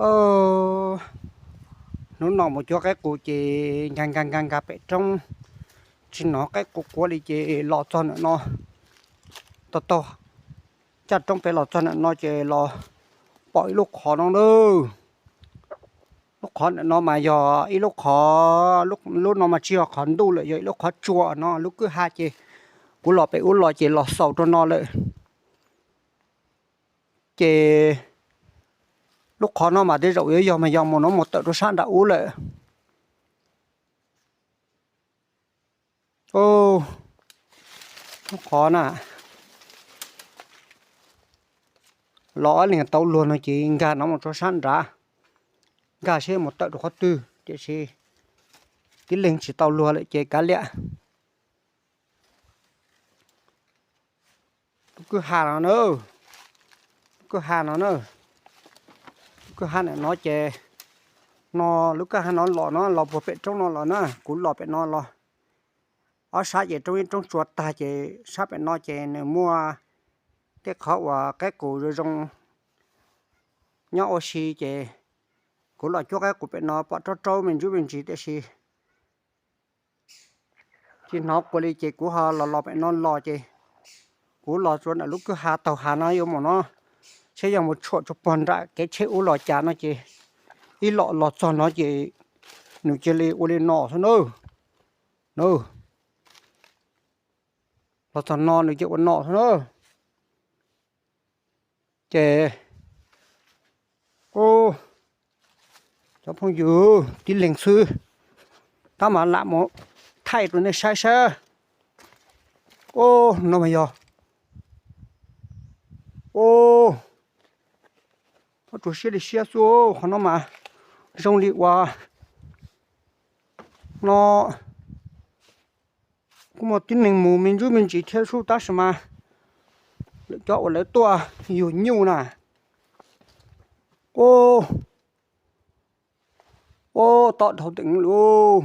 Hnub no mus cuab qaib qus ces nkag nkag nkag nkag pem roob, tsis hnov qaib qus quav li ces los txog ntawm no, taug taug caj roob pem los txog ntawm no ces los pom ib lub qhov no na. Lub qhov ntawm no mas yog ib lub qhov, lub no mas tsis yog qhov ntuj lawm, yog ib lub qhov tsua no, lub kwj ha ces kuv los pem ub los ces los xaus rau no lawm. Ces lub qhov no mas tej zaum yuav yog mas yog mus no mus tawm rau sab nram ub lawm. Lub qhov na, los ob leeg tau luag no ces nkag no mus rau sab nrad, nkag seb mus tawm rau qhov twg, tiam sis tib leeg tsis tau luag lawm ces kav liam. Lub kwj ha no na, lub kwj ha no na, lub kwj ha ntawm no ces, no lub kwj ha no los no los puag pem roob no los na, kuv los pem no los. Ob sab ces roob ib roob tsua tag ces sab pem no ces nws muaj tej qhov uas qaib qus zoo zoo nyob ua si ces kuv los cuab qaib qus pem no pom raub raub me ntsuj me ntsis tiam sis tsis hnov quav li ces kuv ho los los pem no los ces kuv los tsuas ntawm lub kwj ha taug hav no yuav mus no, seb yog mus tshuam tsuas puag nram kev tsheb ub los cas no ces ib los los txog no ces nws cia li ua li no xwb na. Los txog no nws cia ua no xwb na. Ces, cov phooj ywg, tib leeg xwb tab mas lam mus thaij rau nej saib saib. No mas yog, tsuas siab li siab xwb, qhov no mas zoo li uas no kuj muaj tib neeg mus me ntsuj me ntsis thiab sub tab sis mas lawv cov uas lawv tuaj yug nyuj na, ua tom dhau teem lauj.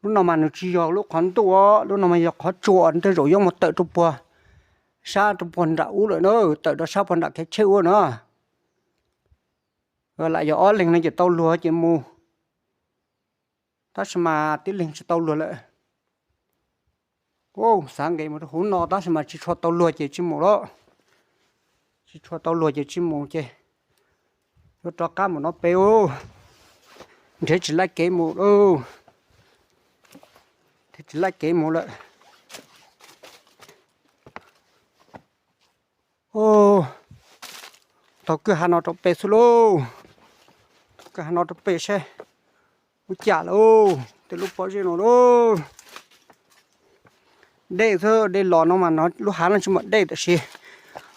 Lub no mas nws tsis yog lub qhov ntuj, lub no mas yog qhov tsua, tej zaum yuav mus tawm rau puag sab rau puag nram ub lawm na, tawm rau sab puag nram kev tsheb ub na. Lam yog ob leeg no ces tau luag ces mus, tab sis mas tib leeg tsis tau luag lawm. Xav nqes mus rau hauv no tab sis mas tsis tshua tau luag ces tsis mus lawm. Tsis tshua tau luag ces tsis mus ces yuav rov qab mus no pem ub, nrhiav tsis laij kev mus lauj. Nrhiav tsis laij kev mus lawm. Taug kwj ha no rau pem xwb lauj. Taug kwj ha no rau pem seb ua cas lauj, tej lub pob zeb no lauj. Dej xwb, dej los no mas lub hav no tsis muaj dej tiam sis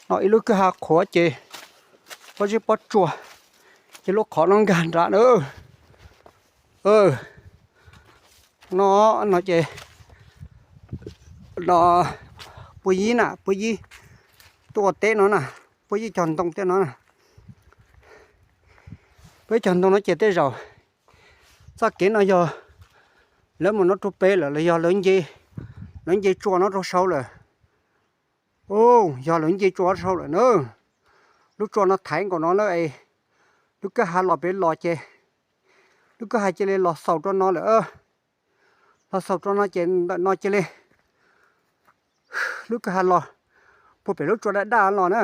no ib lub kwj ha qhuav ces pob zeb pob tsuas, ces lub qhov no nkag nrad na. No, no ces no puag yib na, puag yib tuaj ua teb no na, puag yib cog ntoo tej no na. Puag yib cog ntoo no ces tej zaum txoj kev no yog lawv mus no rau pem lawm los yog lawv nce, lawv nce tsua no rau saud lawm. Yog lawv nce tsua rau saud lawm na. Lub tsua no thaiv nkaus no lawm es lub kwj ha los pem los ces lub kwj ha cia li los xaus rau no lawm. Los xaus rau no ces ntawm no cia li lub kwj ha los puag pem lub tsua daj daj los na.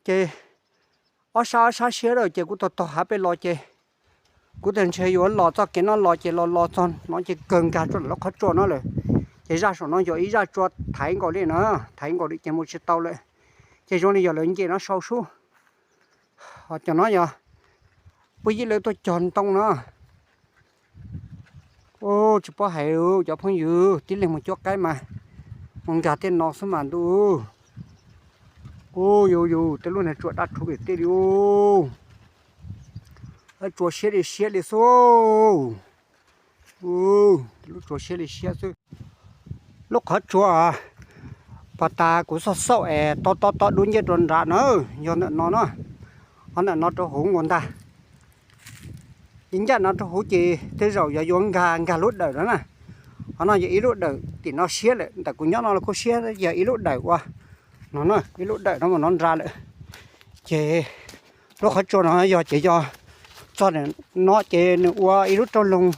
Ces ob sab ob sab siab lawm ces kuv taug taug hav pem los ces kuv tias ntshe yuav los txoj kev no los ces los los txog no ces kawg nkag rau lub qhov tsua no lawm. Ces zaj saum no yog ib zaj tsua thaiv nkaus li na, thaiv nkaus li ces mus tsis tau lawm. Ces zoo li yog lawv nce no sau sub. Ho cov no yog puag yib lawv tuaj cog ntoo no. Tsis paub hais cov phooj ywg, tib leeg mus cuab qaib mas mus nkag tej no xwb mas ntuj. Yus yus tej lub niag tsua daj rhuv pem tej li. Tsua siab li siab li xwb. Lub tsua siab li siab xwb. Lub qhov tsua pas tas kuv xauj xauj es to to to dub ncej rau nrad na, yog ntawm no na. Qhov ntawm no rau hauv nkaus ntag. Ib ncaj no rau hauv ces tej zaum yog yuav nkag nkag lub dawm no na. Qhov no yog ib lub dawm tim no siab lawm, ntawm kuv nyob no los kuj siab, yog ib lub dawm ua no na, ib lub dawm no mus no nrad lawm. Ces lub qhov tsua no yog ces yog txog nim no ces nws ua ib lub roob loog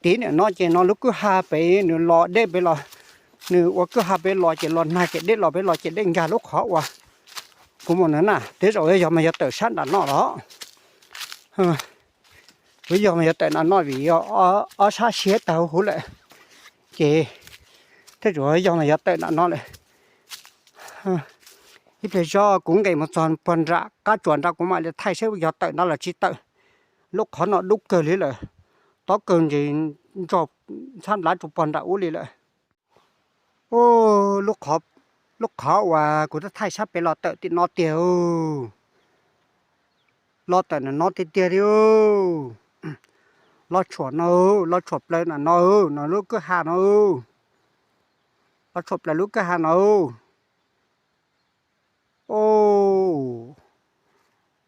tiv nim no ces no lub kwj ha pem nws los dej pem los, nws ua kwj ha pem los ces los nag ces dej los pem los ces dej nkag lub qhov uas kuv mus na. Tej zaum yog mas yog tawm sab nram no los, kuv yog mas yog tawm nram no vim ob sab siab tag huv huv lawm. Ces tej zaum yog mas yog tawm nram no lawm. Ib pliag zog kuv nqes mus txog pog nram qab tsuas nrad kuv mam li thaij saib yog tawm nrad los tsis tawm. Lub qhov no dub kawg li lawm, tob kawg ntsis ntog ntxhab nplav rau pog nram ub li lawm. Lub qhov uas kuv thaij sab pem los tawm tim no tiag. Los tawm nram no tiag tiag li. Los tshuam no, los tshuam plaws nram no, no lub kwj ha no. Los tshuam plaws lub kwj ha no.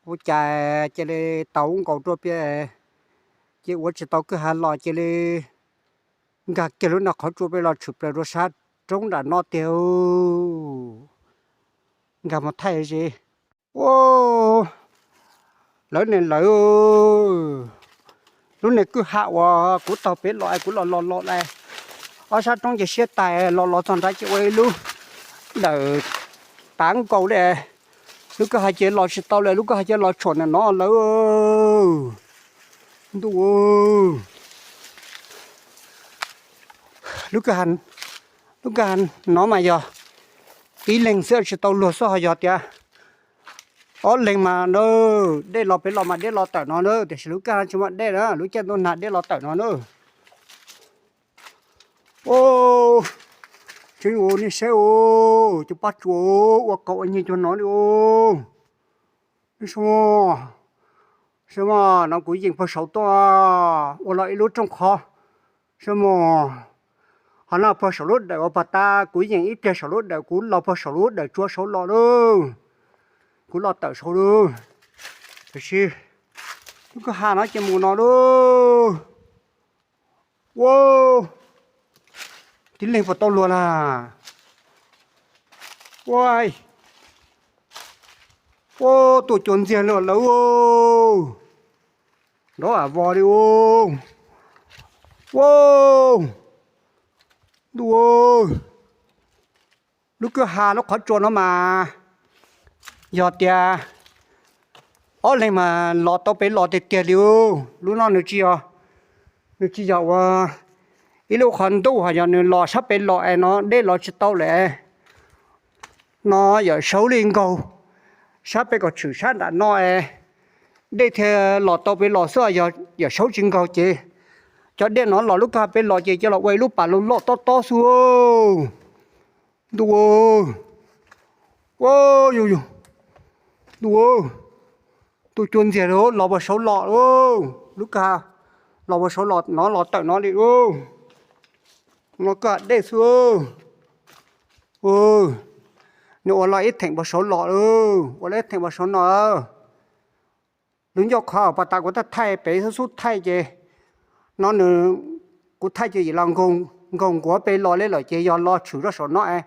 Ua cas cia li tau nkaus rau pem, ces ua tsis tau kwj ha los cia li nkag kiag lub no qhov tsua pem los tshwm plaws rau sab roob nram no tiag. Nkag mus thaij ze. Ua, lawv ne lawv, lub niag kwj ha uas kuv taug pem los es kuv los los los lawm, ob sab roob ces siab tag los los txog nrad ces ua ib lub dawm tav nkaus li. Lub kwj ha ces los tsis tau lawm, lub kwj ha ces los tshuam ntawm no lawm. Ntuj, lub kwj ha, lub kwj ha no mas yog ib leeg xwb tsis tau luag xwb, ho yog tias ob leeg mas na, dej los pem los mas dej los tawm no na, tiam sis lub kwj ha tsis muaj dej na, lub caij ntuj nag dej los tawm no na. Tseeb ua nej saib, cov pob tsuas ua qau ua nyiaj cuag no li. Saib mog, saib mog, no kuv yeem pag saud tuaj ua los ib lub rooj qhov. Saib mog, ho no pag saum lub dawm uas pag tas kuv yeem ib pliag saum lub dawm, kuv los pag saum lub dawm tsua saud los lauj. Kuv los tawm saud lauj. Tiam sis lub kwj ha no ces mus no lauj. Ua, tib leeg puas tau luag na. Ua, ua, tuaj cua ntxiag lawm lauj. Nrov am vos li. Ua, ntuj, lub kwj ha lub qhov tsua no mas yog tias ob leeg mas los tau pem los tiag tiag li. Lub no nws tsis yog, nws tsis yog ua ib lub qhov ntuj, ho yog nws los sab pem los es no dej los tsis tau lawm. No yawm saub li nkaug, sab pem kom tshwm sab nram no es dej thiaj los tau pem los xwb, yog yawm saub tsis nkaug ces cov dej no los lub kwj ha pem los ces coj los ua ib lub pas loj loj tob tob xwb. Ntuj, ua, yus yus, ntuj, tuaj cua ntxiag los los puag saud los lauj. Lub kwj ha los puag saud los no los tawm no li lauj. No kwj ha dej xwb. Nws ua los ib theem puag saud los lauj, ua los ib theem puag saud no. Lub ncauj qhov pas tas kuv thaij pem xub xub thaij ces no nws, kuv thaij ces yim los nkaug nkuav pem los li lawm ces yog los tshwm rau saum no es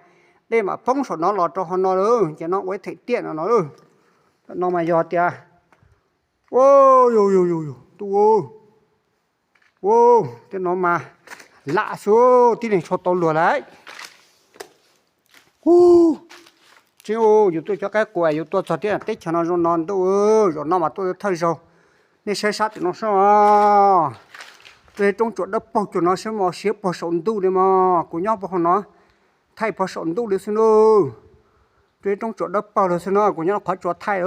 dej mam poob saum no los rau hauv no lauj, ces no ua ib theem tiaj no no lauj. No mas yog tias, ua, yus yus yus yus, ntuj, ua, tej no mas lam xwb, tib neeg tsis tau luag lawm. Ub, tseeb, yus tuaj cov qaib qua yus tuaj txog tib teb chaws no zoo no ntuj, zaum no mas tuaj thawj zaug. Nej saib sab tim no saib, tuaj roob tsuas dawb paug cuag no saib mos, siab puag saum ntuj li mos, kuv nyob puag hauv no thaij puag saum ntuj li xwb ntuj. Tuaj roob tsuas dawb paug li xwb no, kuv nyob qhov tsua thaij.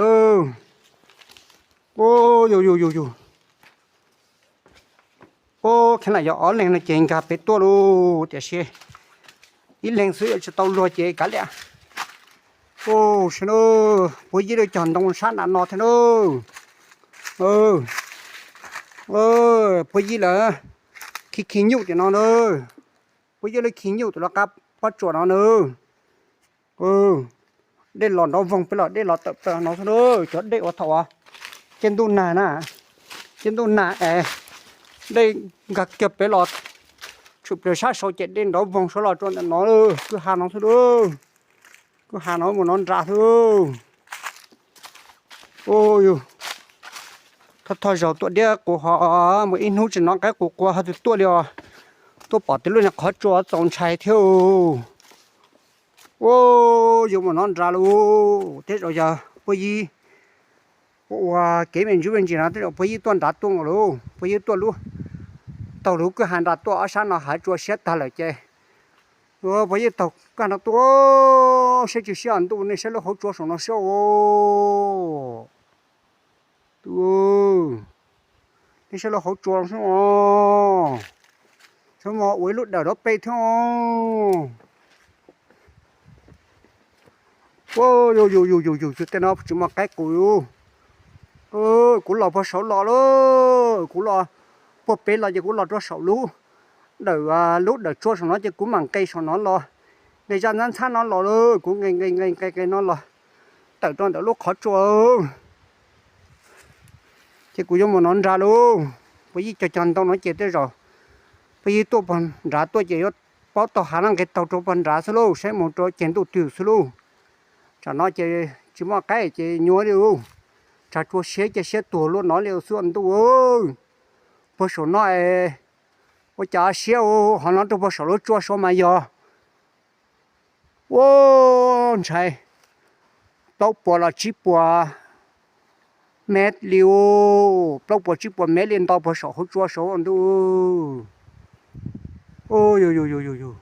Ub, yus yus yus yus. Ub, kheev lam yog ob leeg no ces nkag pem tuaj lauj, tiam sis ib leeg xwb yuav tsis tau luag ces kav liam. Ub, saib na, puab yib lawv cog ntoo sab nram no thiab na. Puab yib lawv khi khi nyuj tim no na. Puab yib lawv khi nyuj tim lawv qab pob tsuas no na. Dej los nrov voog peb los dej los tawm plaws no xwb na. Cov dej uas thaum uas ciaj ntuj nag na, ciaj ntuj nag es dej nkag kiag pem los tshwm plaws sab saud ces dej nrov voog saud los rau ntawm no, kwj ha no xwb lauj. Kwj ha no mus no nram xwb. Ua yus, thoj thoj zaug tuaj diab qus ho mus ib hnub tsis hnov qaib qus qua ho twb tuaj li os. Tuaj pom tej lub niag qhov tsua txaus ntshai thiab. Ua, yuav mus nov nrad lauj, tej zaum yog puag yib ua kev me ntsis me ntsis no tej zaum puag yib tuaj nrad tuaj nkaus lauj, puag yib tuaj lub, taug lub kwj ha nrad tuaj ob sab no hav tsua siab tag lawm ces puag yib taug kwj ha nrad tuaj. Saib tsis siab ntuj, nej saib lub hauv tsua saum no saib os. Nej saib lub hauv tsua saib os. Saib mas ua ib lub dawm dab peb thiab. Ua, yus yus yus yus yus, tej no tsis muaj qaib qus. Kuv los puag saud los lauj, kuv los puag pem los ces kuv los rau saum lub dawm, lub dawm tsua saum no ces kuv mam nqes saum no los, nqes zaj ntxhab ntxhab no los lauj, kuv nqes nqes nqes nqes nqes no los tawm rau ntawm lub qhov tsua. Ces kuv yuav mus nov nrad lauj, puag yib cog cog ntoo no ces tej zaum puag yib tuaj puag nrad tuaj ces yuav paub tau hav no nqes taug rau puag nrad xwb lauj, saib mus rau ceg ntuj twg xwb lauj. Tsam no ces tsis muaj qaib ces nyuaj li lauj, tshav tsua siab ces siab tuag luaj no li xwb ntuj. Puag saum no es ua cas siab ho no rau puag saum lub tsua saud mas yog ua ntshai plaub puas los tsib puas mev li, plaub puas tsib puas mev li nto puag saum hauv tsua saud ntuj. Yus yus yus yus yus,